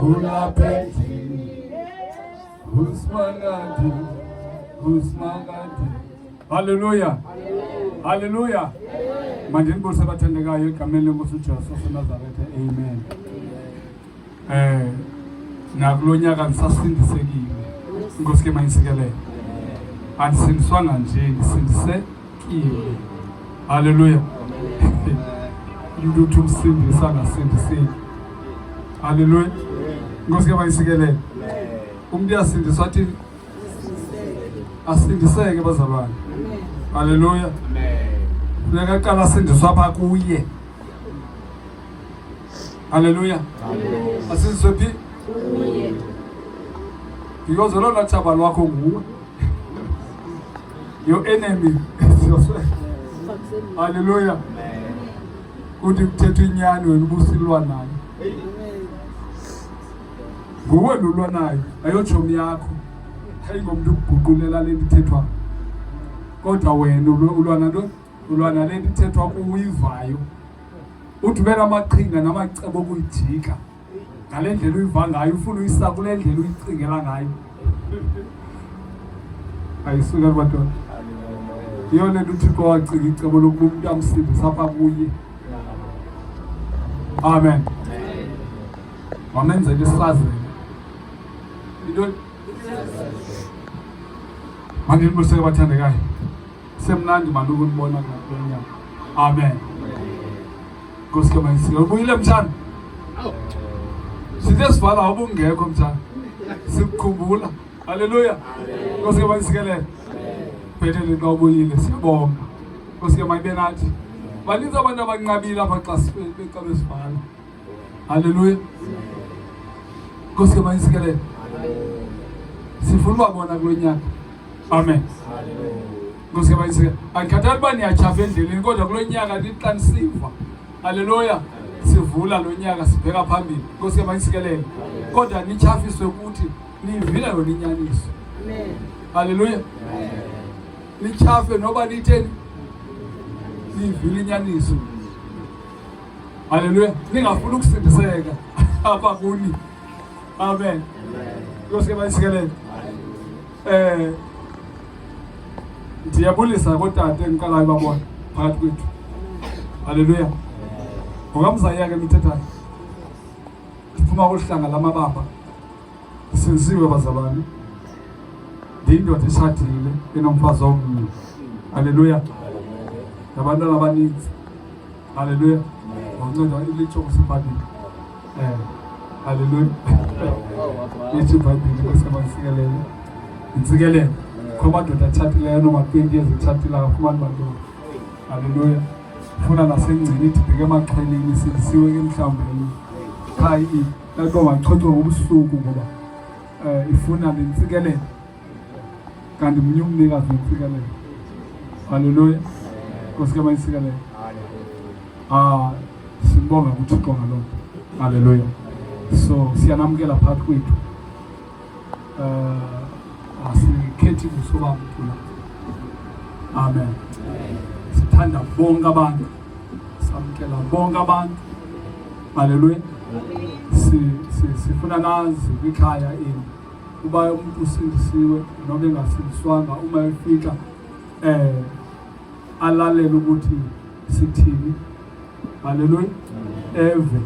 Ulapha endlini, uSimakade, uSimakade. Haleluya, haleluya. Mandinibulise bathandekayo egameni lenkosi uJesu waseNazaretha, amen. Nakulo nyaka ndisasindisekile. Inkosi ke mayisikelele. Andisindiswanga nje, ndisindisekile. Haleluya. Umntu uthi umsindisa angasindiseki. Haleluya. Inkosi ke mayisikelele. Umntu uyasindiswa athi asindiseke bazalwane. Haleluya. Funeka aqala asindiswa apha kuye. Haleluya. Asindiswe phi? Because olona tshaba lwakho nguwe. Your enemy is yourself. Haleluya. Uthi kuthetha inyani wena ubusilwa nayo. Nguwe lolwa nayo, ayotshomi yakho. Ayingomntu ukuguqulela le nto ithethwa. Kodwa wena ulwa nantoni? Ulwa nale nto ithethwa kuyivayo. Uthi ube namaqhinga namacebo okuyijika ngale ndlela uyiva ngayo, ufuna uyisa kule ndlela uyicingela ngayo. Ayisuka madoda. Yiyo le nto uThixo wacinga icebo lokuba umntu amsindise apha kuye. Amen. Wamenzela isazela. Into mandinibuseke bathandekayo. Semnandi mani ukunibona kulo nyaka. Amen. Nkosi ke mayisike. Ubuyile mtshana? Sithe sivala ubungekho mtshana. Sikukhumbula. Haleluya. Nkosi ke mayisikelele. Bhetele xa ubuyile siyabonga. Nkosi ke mayibe nathi. Baninzi abantu abanqabile apha xa xa besivala. Haleluya. Nkosi ke mayisikelele. Sifuna ubabona kulo nyaka. Amen. Nkosi ke mayisikelele. Andikhathali uba niyatyhafa endleleni kodwa kulo nyaka nithi xa nisiva. Haleluya. Sivula lo nyaka sibheka phambili. Nkosi ke mayisikelele. Kodwa nityhafiswe kuthi niyivile yona inyaniso. Amen. Haleluya. Nityhafe noba nitheni niyivile inyaniso. Haleluya. Ningafuni ukusindiseka apha kuni. Amen. Nkosi ke mayisikelele. Ndiyabulisa kootata endiqalayo babona phakathi kwethu. Haleluya. Ngokamzaya ke mithethayo. Ndiphuma kuhlanga lamabamba. Sinsiwe bazalwane. Ndiyindoda eshadile enomfazi omnye. Haleluya. Nabantwana abaninzi. Haleluya. Ngokunceda ilitsho kusebhayibhile. Haleluya. Ithi ibhayibhile Nkosi yabantsikelele. Intsikelelo. Kho amadoda atshatileyo noma 20 years etshatile akafumani bantwana. Haleluya. Funa nasengcini ithi bheke emaxhweleni sindisiwe ke mhlawumbi enye. Qha yakuba machochwe ngobusuku ngoba ifuna le ntsikelelo. Kanti mnye umnikazi wentsikelelo. Haleluya. Nkosi ke mayisikelele. Simbonga kuThixo ngaloo nto. Haleluya. So siyanamkela phakathi kwethu. Asikhethi buso bamntu la. Amen. Sithanda bonke abantu. Samkela bonke abantu. Haleluya. Sifuna nazi kwikhaya ini uba umuntu usindisiwe noma engasindiswanga uma efika alalele ukuthi sithini. Haleluya. Eve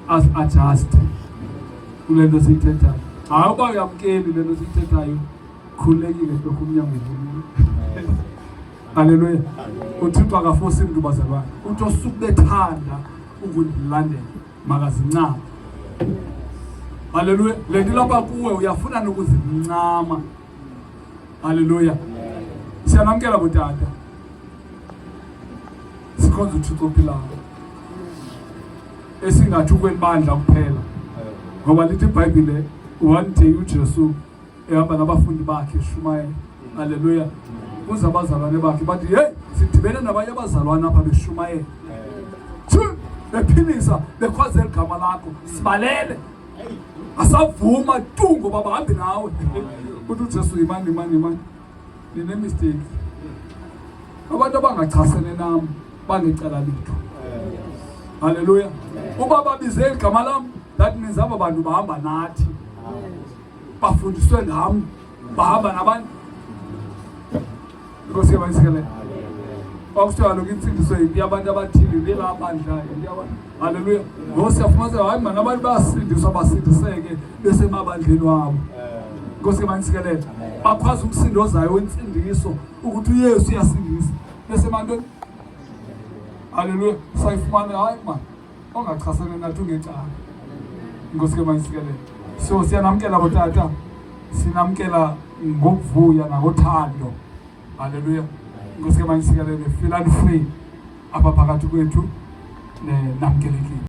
as adjust kule nto siyithethayo. Hayi uba uyamkeli le nto siyithethayo, khululekile torho umnyango uvuliwe. Haleluya. UThixo akafosi mntu bazalwane. Uthi osukubethanda ukundilandela makazincame. Haleluya. Le nto ilapha kuwe uyafuna nokuzincama. Haleluya. Siyanamkela botata. Sikhonza uThixo ophilayo. Esingathi ukwelibandla kuphela. Ngoba lithi iBhayibhile one day uJesu ehamba nabafundi bakhe eshumayela. Haleluya. Kuze abazalwane bakhe bathi hey sidibene nabanye abazalwane apha beshumayela. Bephilisa bekhwaza igama lakho sibalele. Asavuma tu ngoba bahambi nawe. Uthi uJesu imani imani imani. Nine mistake. Abantu abangachasene nami. Bangecala lethu. Haleluya. Uba babize igama lam, that means aba bantu bahamba nathi. Bafundiswe ngam, bahamba nabantu. Inkosi yabayisikelele. Kwakuthiwa kaloku intsindiso yinto yabantu abathile, yinto yelaa bandla, yinto yabantu. Haleluya. Ngoku siyafumaniseka hayi mani abantu bayasindiswa basindiseke besemabandleni wabo. Inkosi yabayisikelele. Bakhwaza umsindo ozayo wentsindiso ukuthi uYesu uyasindisa. Besemantoni? Haleluya. Sayifumana hayi mani ongachasene nathi ungecala. Inkosi ke mayisikelele. So siyanamkela botata. Sinamkela ngokuvuya nangothando. Haleluya. Inkosi ke mayisikelele. Feel free apha phakathi kwethu namkelekile.